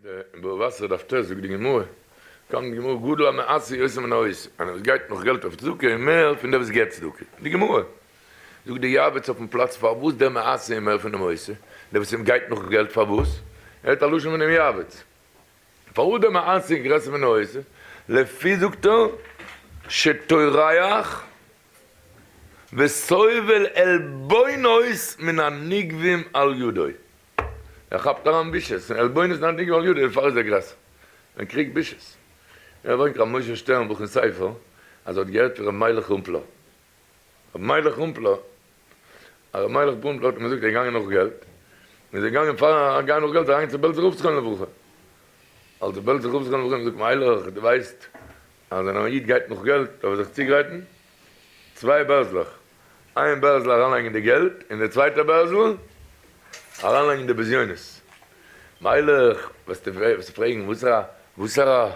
אין בבא בתרא דף ט זאגט די גמרא, קאמט די גמרא גדול המעשר יותר מן העושה, איינער וואס גייט נאך געלט אויף צדקה איז מער פון דער וואס געבט צדקה, די גמרא זאגט די יעבץ אויפן פלאץ פארוואס דער מעשר איז מער פונעם עושה, דער וואס גייט נאך געלט פארוואס, ער האט א לשון פונעם יעבץ, פארוואס דער מעשר איז גרעסער פון העושה, לפי זאגט ער שטורח וסובל עלבונות מן הנגבים על ידו. ער כאפט אריין בושות, און עלבונות מן הנגבים על ידו, דערפאר איז ער גרעסער. מען קריגט בושות. ער ברענגט ר' משה שטערנבוך אין ספר אז ער האט געהערט פון ר' מיילעך רומפלער. ר' מיילעך רומפלער, אז ר' מיילעך רומפלער האט אים געזאגט ער איז געגאנגען נאך געלט, און איז ער געגאנגען פאר גיין נאך געלט איז ער אריין צו בעלזער רב זכרונו לברכה. האט דער בעלזער רב זכרונו לברכה אים געזאגט מיילעך דו ווייסט אז ווען א איד גייט נאך געלט דארף ער זיך צוגרייטן צוויי בערזלעך, איין בערזל אריינלייגן די געלט און די צווייטע בערזל אריינלייגן די בזיונות. מיילעך, וועסטו פרעגן וואסערע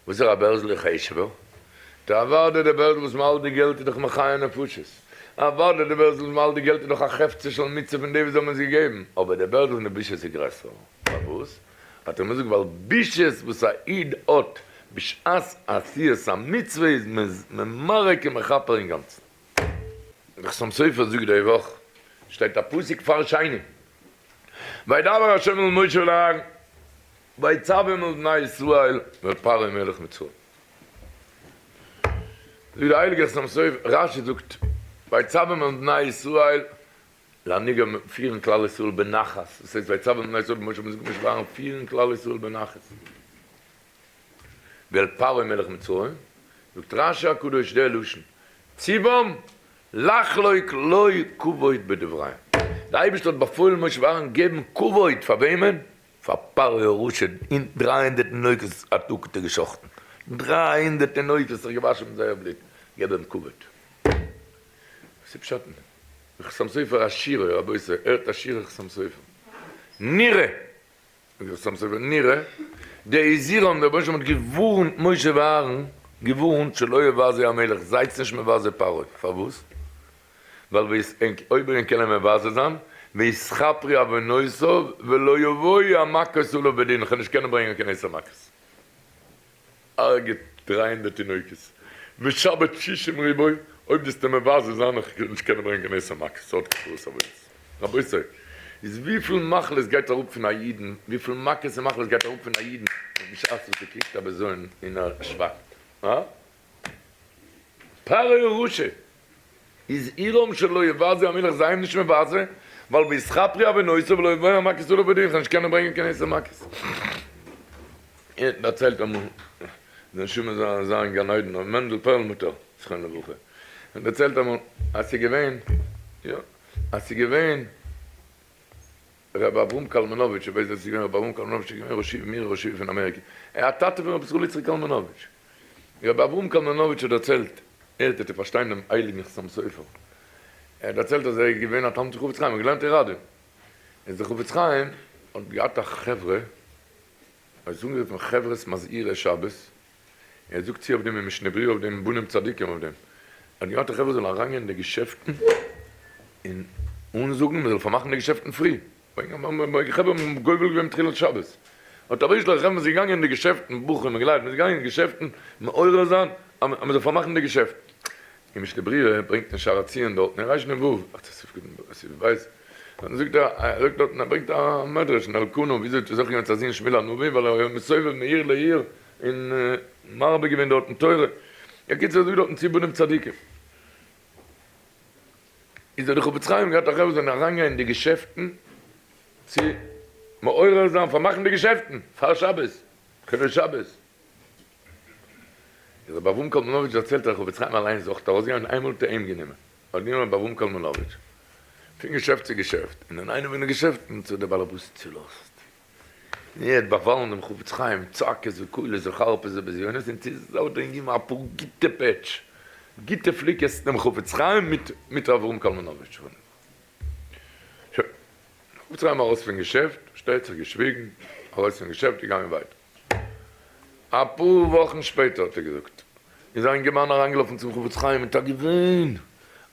וואסערע בערזל איז חשוב'ער? טא אוודאי די בערזל וואס מ'האלט די געלט איז דאך מחיה נפשות, אוודאי די בערזל וואס מ'האלט די געלט איז דאך א חפצא של מצוה פון די וואס האבן עס געגעבן, אבער די בערזל פון די בושות איז גרעסער. פארוואס? האט ער מיר געזאגט ווייל בושות וואס א איד האט בשעת עשיית המצוה איז ממרק און מכפר אינגאנצן. דער חתם סופר זאגט די וואך שטייט א פסוק פאר שני וידבר ה' אל משה ואל אהרן ויצוום אל בני ישראל ואל פרעה מלך מצרים. זאגט דער הייליגער חתם סופר, רשי זאגט ויצוום אל בני ישראל להנהיג פירן כלל ישראל בנחת, דאס הייסט ויצוום אל בני ישראל משה מ'זאגט משה ואהרן פירן כלל ישראל בנחת. ואל פרעה מלך מצרים, זאגט רשי הקדוש די לשון, ציוום לחלוק לו כבוד בדבריהם, די אייבערשטער האט באפוילן משה ואהרן געבן כבוד פאר וועמען? פאר פרעה הרשע, און 300 תינוקות א טאג האט ער געשחטן, 300 תינוקות זיך געוואשן מיט זייער בלוט, געב אים כבוד. וואס איז פשט אין דעם? חתם סופר א שירה, רבותי, הערט א שירה חתם סופר, נראה זאגט דער חתם סופר, נראה, דהזהירם, דער רבונו של עולם האט געווארנט משה ואהרן, געווארנט שלא יבזה המלך, זייטס נישט מבזה פרעה, פארוואס? ווייל אויב ענק קענען מבזה זיין, ויתכפרו עוונותיו ולא יבואו המכות עליו בדין, כ'וועל נישט קענען ברענגען קיין עשר מכות. הרג'ט 300 תינוקות, ושבת שישים ריבוא, אויב דאס מבזה זיין איך וועל נישט קענען ברענגען עשר מכות, ס'האט כפרות עוונות. רבותי, איז וויפיל מחלות גייט אראפ פון א אידן, וויפיל מכות און מחלות גייט אראפ פון א אידן בשעת וואס ער קריגט א בזיון און ער שווייגט, הא? פרעה הרשע איז הזהירם שלא יבזה המלך זיי אים נישט מבזה, ווייל ויתכפרו עוונותיו ולא יבואו המכות עליו בדין, כ'וועל נישט קענען ברענגען קיין עשר מכות. ער האט דערציילט אמאל, די נשמה זאל זיין אין גן עדן, ר' מענדל פערלמוטער זכרונו לברכה, האט דערציילט אמאל אז ס'איז געווען, יא, אז ס'איז געווען רבי אברהם קאלמאנאוויטש, איר ווייסט ווער ס'איז געווען רבי אברהם קאלמאנאוויטש? איז געווען ראש ישיבה, מירער ראש ישיבה פון אמעריקע, ער א טאטע פון רבי ישראל יצחק קאלמאנאוויטש. רבי אברהם קאלמאנאוויטש האט דערציילט, הערט וועט איר פארשטיין דעם הייליגן חתם סופר, ער האט דערציילט אז ער איז געווען א תלמיד של חפץ חיים, ער האט געלערנט אין ראדין, איז דער חפץ חיים האט געהאט א חברה, ער האט עס אנגערופן חברת מזהירי שבת, ער זאגט צו אויף דעם אין משנה ברורה אויף דעם בנים צדיקים אויף דעם, ער האט געהאט א חברה זאל אריינגיין אין די געשעפטן און אנזאגן מען זאל פארמאכן די געשעפטן פרי, חברה האבן גובל געווען תחילת שבת, האט אבער איש לחם איז געגאנגען אין די געשעפטן, בחורים און גלייבן, איז געגאנגען אין די געשעפטן מעורר זיין אז מען זאל פארמאכן די געשעפטן. אין משנה ברורה ברענגט אין שער הציון דארטן אין רנ ו, סעיף ב', דארטן זאגט ער, ער זאגט דארטן, ער ברענגט א מדרש אין אלקנה, וויאזוי האט ער זוכה געווען צו א זון שמואל הנביא, ווייל ער איז מסובב מעיר לעיר און מרבה געווען דארטן תורה. בקיצור ער זאגט דארטן צו בנים צדיקים. איז דער חפץ חיים געהאט א חברה זאלן אריינגיין אין די געשעפטן צו מעורר זיין פארמאכן די געשעפטן פאר שבת, חילול שבת. איז רבי אברהם קאלמאנאוויטש דערציילט אז דער חפץ חיים אליין איז אויך ארויסגעגאנגען און איינמאל האט ער אים גענומען, האט גענומען רבי אברהם קאלמאנאוויטש פון געשעפט צו געשעפט, און אין איינע פון די געשעפטן האט זיך דער באלעבאס צולאזט און ער האט באפאלן דעם חפץ חיים צעקות וקולות וחרפות ובזיונות און צו זיי האט ער אים געגעבן אפאר גוטע פעטש, גוטע פליקעס דעם חפץ חיים מיט מיט ר' אברהם קאלמאנאוויטש. שוין, חפץ חיים ארויס פון געשעפט, פארשטייט זיך געשוויגן, ארויס פון געשעפט געגאנגען ווייטער. אפאר וואכן שפעטער האט ער געזאגט, איז א אינגערמאן אריינגעלאפן צום חפץ חיים מיט א געוויין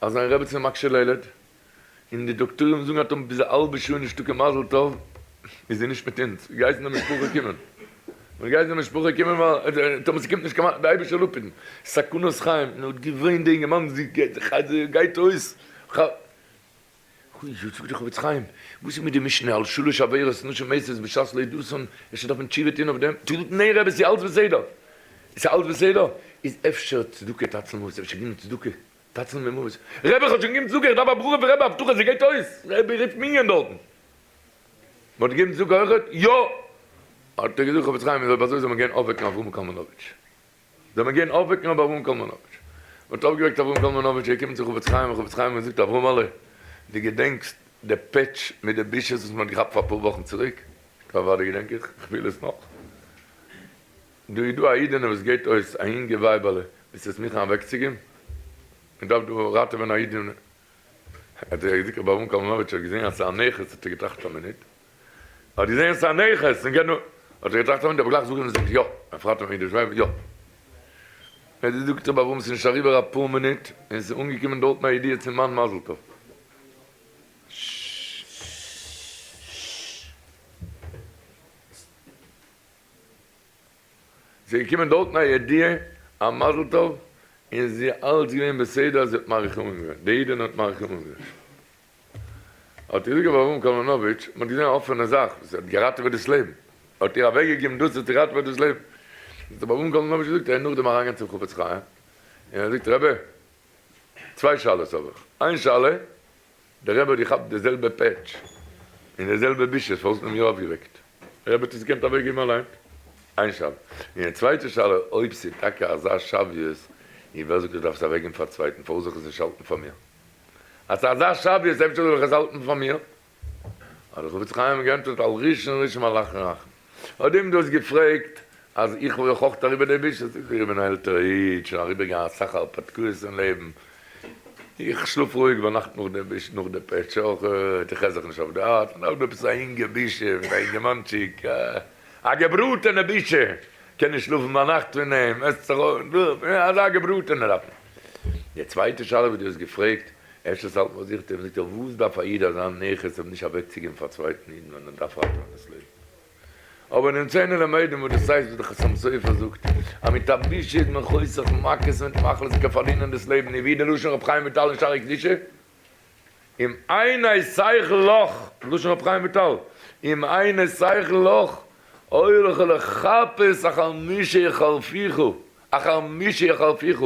אז זיין רעבעצין איז מקשה לילד, און די דאקטוירים זאגן אז טאמער ביז א האלבע שעה איז נישטא קיין מזל טוב איז זי נישט מיט אונז, געהייסן די משפחה קומען. מען גייט די משפחה קומען ווייל טאמער ס'קומט נישט קיין די אייבערשטער זאל אפהיטן, סכנת חיים, און האט געוויינט די אינגערמאן, זי גייט אויס, אוי זאגט דער חפץ חיים, וואס איז מיט די משנה על שלש עבירות נשים מתות בשעת לידתן, אפשר דארף מען תשובה טון אויף דעם, זאגט ניין רבי ס'איז אלץ בסדר, ס'איז אלץ בסדר, איז אפשר צדקה תציל ממוות, אפשר געבן צדקה תציל ממוות, רבי איך האב שוין געגעבן צדקה איך דארף א ברכה פון רבי א הבטחה ס'גייט אויס, רבי רופט מנין דארטן, מ'האט געגעבן צדקה אויכעט? יא! האט ער געזאגט חפץ חיים אויב אזוי זאל מען גיין אויפוועקן אברהם קאלמאנאוויטש. זאל מען גיין אויפוועקן רבי אברהם קאלמאנאוויטש. מען האט אויפגעוועקט אברהם קאלמאנאוויטש, ער איז געקומען צו חפץ חיים, און חפץ חיים האט געזאגט, אברהמ'עלע, דו געדענקסט די פעטש מיט די בושות וואס מען האט געכאפט פאר אפאר וואכן צוריק? זאגט ער, אוודאי געדענק איך, איך פיל עס נאך. דא איז דא א אידענע וואס געבט אויס א אינגע ווייבעלע, ביסט עס מוכן אוועקצוגעבן? מען דארף דא ראטעווען א אידענע. האט ער געזאגט, רבי אברהם קאלמאנאוויטש האט געזען אז ס'איז א נכס האט ער געטראכט א מינוט, האט געזען ס'איז א נכס און גענ. האט ער געטראכט א מינוט אבער גלייך זאגן זאגט יא, ער פרעגט אים אידיש ווייב יא. האט געזאגט רבי אברהם ס'איז נישט אריבער אפאר מינוט און ס'איז אנגעקומען דארטן א ידיעה צום מאן מזל טוב. ס'איז געקומען דארטן א ידיעה א מזל טוב און זי איז אלץ געווען בסדר זי האט מאריך ימים געווען, די אידענע האט מאריך ימים געווען. האט איר זאגט רבי אברהם קאלמאנאוויטש, מען האט געזען א אפענע זאך וואס האט געראטעוועט דאס לעבן, האט איר אוועק געגעבן דאס וואס האט געראטעוועט דאס לעבן, האט רבי אברהם קאלמאנאוויטש געזאגט, ער איז נאכדעם אריינגעגאנגען צום חפץ חיים, און ער זאגט רבי, צוויי שאלות האב איך, איין שאלה, דער רבי האט געכאפט די זעלבע פעטש, און די זעלבע בושות, פארוואס האט מען מיר אויפגעוועקט? דער רבי האט עס געקענט אוועק געבן אליין, איין שאלה, און די צווייטע שאלה, אויב ס'איז טאקע אזא שוויות, און ווער זאגט איך דארף עס אוועק געבן פאר א צווייטן, פארוואס זאל איך עס נישט האלטן פאר מיר? אז ס'איז אזא שוויות אפשר זאל איך עס האלטן פאר מיר? האט דער חפץ חיים געענטפערט על ראשון ראשון ועל אחרון אחרון. האט אים דאס געפרעגט אז איך וואלט אויך אריבער די בושות, זאגט ער איך בין א עלטערע איד שוין אריבער געגאנגען אסאך הרפתקאות אין לעבן, איך שלאף רואיג ביינאכט נאך די בושה נאך די פעטש אויך, איך עס זיך נישט אויף די הארץ, מ'דארף דא עפעס א אינגע בושה פון א אינגערמאנטשיק, א געבראטענע בושה, קען נישט שלאפן ביינאכט פון אים, עסט זיך אויף, אזא געבראטענע דארף מען. די צווייטע שאלה וואס דו האסט געפרעגט, אפשר ס'האלט מען זיך דעם, זאגט ער, וואס דארף א איד אזא נכס אויב נישט אוועקצוגעבן פאר א צווייטן אידן ווען ער דארף ראטעווען דאס לעבן? אבער נמצאנו למדים וואס דאס הייסט וואס דער חתם סופר זאגט, אז מיט א בושה איז מען חוסך מכות מיט מחלות און קען פארדינען דאס לעבן, און ווי איז די לשון רבי חיים וויטאל אין שערי קדושה? אם אינו שכל לך, לשון רבי חיים וויטאל, אם אינו שכל לך, אוי לך לחפש אחר מי שיחרפיך, אחר מי שיחרפיך,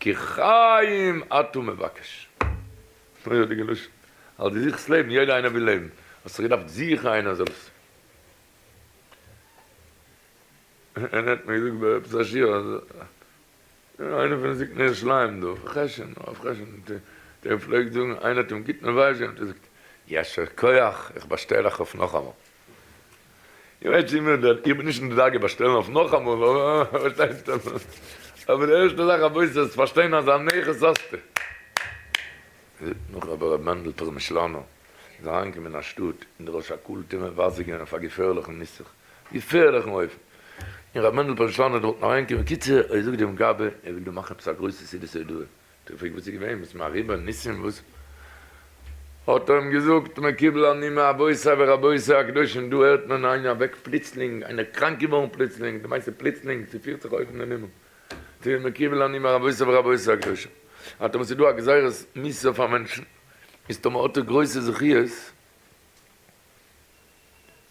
כי חיים אתה מבקש. מורא'דיגע לשון. אז דו זוכסט לעבן, יעדער איינער וויל לעבן, האסט זיך געדארפט זוכן איינער זאל עס. איינער האט מיר געזאגט ביי עפעס א שיעור אז איינער פון זקני ירושלים דא, אויף חשון, אויף חשון, דער פלעגט זאגן, איינער האט אים גוט מבייש געווען, האט ער געזאגט, יישר כח, איך באשטעל אייך אויף נאכאמאל. איך ווייס נישט איך בין נישט אין די דרגה באשטעלן אויף נאכאמאל, אבער פארשטייסט, אבער די ערשטע זאך רבותי זאלסט פארשטיין אז א נכס האסטו. זאגט נאך רבי ר' מענדל פרעמישלאנער איז אריינגעקומען אין א שטאט און דער ראש הקהל האט אים מבזה געווען אויף א געפערליכן נוסח, געפערליכן אופן, און ר' מענדל פרעמישלאנער איז דארטן אריינגעקומען, קיצור ער זאגט דעם גבאי ער וויל דא מאכן עפעס א גרויסע סעודת הודאה, האט ער געפרעגט וואס איז געווען, וואס איז אריבער, ניסים וואס? האט ער אים געזאגט מקובל אני מאבותי ורבותי הקדושים, דא הערט מען איינער אוועק פלוצלינג, איינער קראנק געווארן פלוצלינג, דו מיינסט ס'איז פלוצלינג, ס'פירט זיך אויבן אין הימל. תהיה מקובל אני מרבותי ורבותי הקדושים. אז טאמער ס'איז דא א גזירת מיתה פאר מענטשן, איז טאמער האט ער גרויסע זכיות,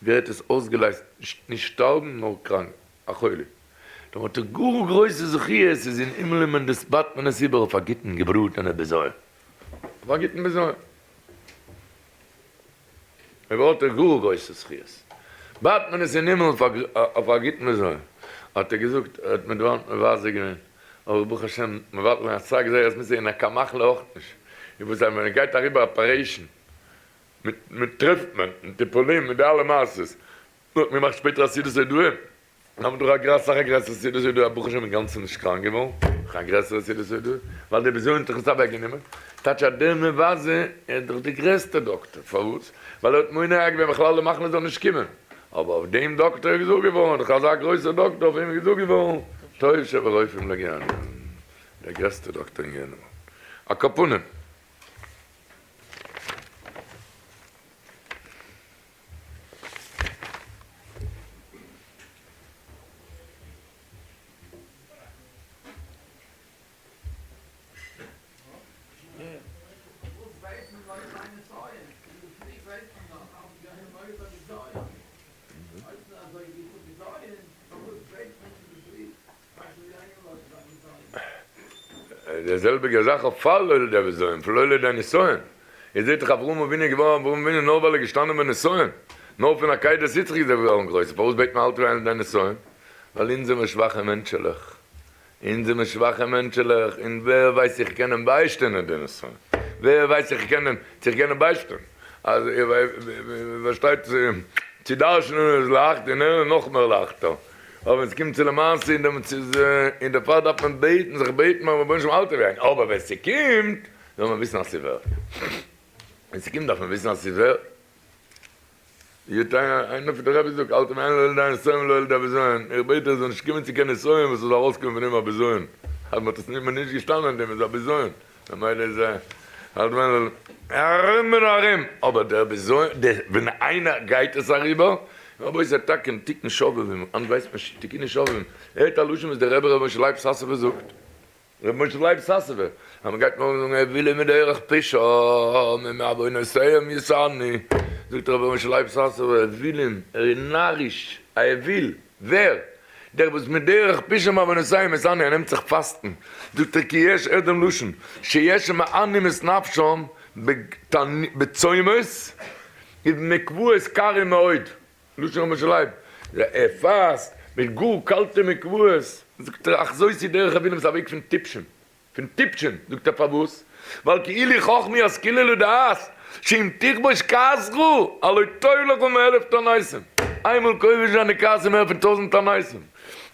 ווערט עס אויסגעלייזט, נישט שטארבן נאר קראנק, א חולי. טאמער האט ער גאר גרויסע זכיות, איז אין הימל און מען דאס בייט מען עס איבער אויף א גוטן געבראטענע בזיון. אויף א גוטן בזיון. אויב האט ער גאר גרויסע זכיות, בייט מען עס אין הימל אויף א גוטן בזיון, האט ער געזאגט, ער האט מיר דערמאנט מבזה געווען, אבער ברוך השם, מבטל געווען אסאך גזירות מיתה און קיין מחלה אויך נישט, און וואס אז ווען ער גייט אריבער operation, מיט treatment, מיט טיפולים, מיט די אלע מעשות, האט מען געמאכט שפעטער א סעודת הודאה. האבן דאך א גרעסערע סאך א גרעסערע סעודת הודאה ברוך השם אינגאנצן נישט קראנק געווארן, נאך א גרעסערע סעודת הודאה, ווייל די בזיון האט דאך עס אוועק גענומען, טייטש אז דער מבזה איז דאך די גרעסטע דאקטער, פארוואס? ווייל ער האט מונע געווען בכלל די מחלה זאל נישט קומען, אבער אויף דעם דאקטער איז געזאגט געווארן, דאך אזא גרויסער דאקטער אויף אים איז געזאגט געווארן, טוב שברופאים לגיהנום, דער גרעסטער דאקטער אין גיהנום, על כל פנים. די זעלביגע זאך אויף פאר לא לידי בזיון, פון לא לידי נסיון. איר זעט דאך אברהם אבינו איז געווארן אברהם אבינו נאר ווייל ער איז געשטאנען בנסיון. נאר פון עקידת יצחק איז ער געווארן גרויס. פארוואס בעט מען אל תביאנו לידי נסיון? ווייל אונז זעמער שוואכע מענטשעלעך. אונז זעמער שוואכע מענטשעלעך, און ווער ווייסט איך קען אים ביישטיין אין די נסיון. ווער ווייסט איך קען אים, צו איך קען אים ביישטיין. אז איר פארשטייט צו דרש'נען איז לייכט און הערן נאך מער לייכטער. אבער ווען ס'קומט צו למעשה און דעמאלטס איז, און דערפאר דארף מען בעטן, זיך בעטן ביים רבונו של עולם אל תביאנו, אבער ווען ס'קומט זאל מען וויסן אז ס'ווערט. ווען ס'קומט דארף מען וויסן אז ס'ווערט. יעדע איינער פון די רבי זאגט אל תביאנו לא לידי נסיון ולא לידי בזיון, איך בעט ער זאל נישט קומען צו קיין נסיון וואס ס'זאל ארויסקומען פון אים א בזיון, אז מ'האט עס נישט, מ'איז נישט געשטאנען אין דעם איז א בזיון, ממילא איז אל תביאנו ארום און ארום, אבער דער בזיון, ווען איינער גייט עס אריבער, רבותי טאקע אין תיקון שובבים, היינט ווייסט מען שוין תיקוני שובבים, הערט א לשון וואס דער רבי ר' משה לייב סאסובער זאגט, ר' משה לייב סאסובער, אז מען גייט מארגן זאגן אוילים מדרך פשעם ומעוונותיהם יתענו, זאגט ר' משה לייב סאסובער, אוילים, ער איז נאריש, א אוויל, ווער? דער וואס מדרך פשעם ומעוונותיהם יתענו, ער נעמט זיך פאסטן, זאגט ער כי יש, הערט דעם לשון, שיש מענים את נפשם בצומות ובמקוואות קרים מאוד, לשון ר' משה לייב, ער פאסט מיט גאר קאלטע מקוואות, זאגט ער אך זאת היא דרך אוילים ס'איז א וועג פון טיפשים, פון טיפשים, זאגט ער פארוואס? ווייל כאילו חכמו ישכילו לדעת שאם תכבוש כעסך הלא טוב לך מאלף תעניתים, איינמאל כובש זיין די כעס איז מער פון טויזענט תעניתים,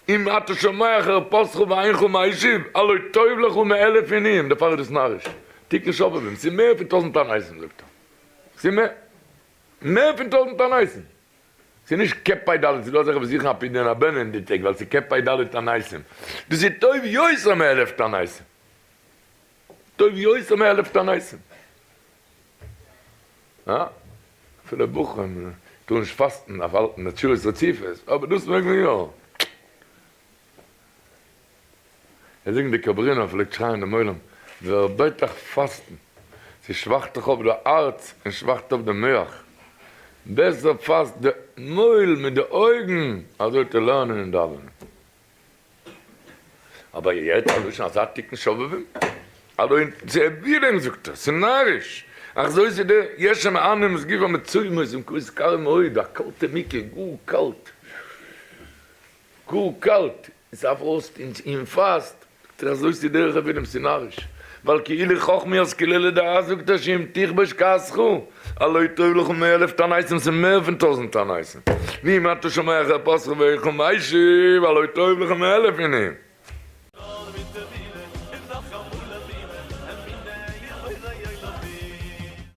אם אתה שומע חרפתך ואינך משיב הלא טוב לך מאלף עינויים, דערפאר איז דאס נאריש, תיקון שובבים, ס'איז מער פון טויזענט תעניתים זאגט ער, ס'איז מער. מער פון טויזנט תעניתים. ס'איז נישט כפ ד, ס'איז דא אזעלכע וואס זוכן א פדיון הבן אין די טעג ווייל ס'איז כפ ד תעניתים. דאס איז טוב יותר מאלף תעניתים. טוב יותר מאלף תעניתים. אה? אפילו בחורים טארן נישט פאסטן, דארף האלטן די שעות רציפות, אבער דאס מעג מען יא. ער זאגט די קאברינער פלעגט שרייען דעם עולם, ווער בעט אייך פאסטן? ס'שוואכט דאך אפ די הארץ און שוואכט אפ די מח, בעסער פאסט די מויל מיט די אויגן, אזוי וועט איר לערנען און דאווענען. אבער איר הערט א לשון אזא תיקון שובבים? הלא צו אבירים זאגט ער, ס'נאריש, אך זאת איז די יש שמענים סגיבה מצוימות און כוס קר מאוד, א קאלטע מקוה, גאר קאלט, גאר קאלט, עס אויף אויס אין פאסט, זאגט ער אזוי ס'איז דרך אבילים ס'איז נאריש, ווייל כאילו חכמו ישכילו לדעת זאגט ער שאם תכבוש כעסך הלא טוב לך מאלף תעניתים ס'איז מער פון טויזענט תעניתים, ואם אתה שומע חרפתך ואינך משיב הלא טוב לך מאלף עינויים.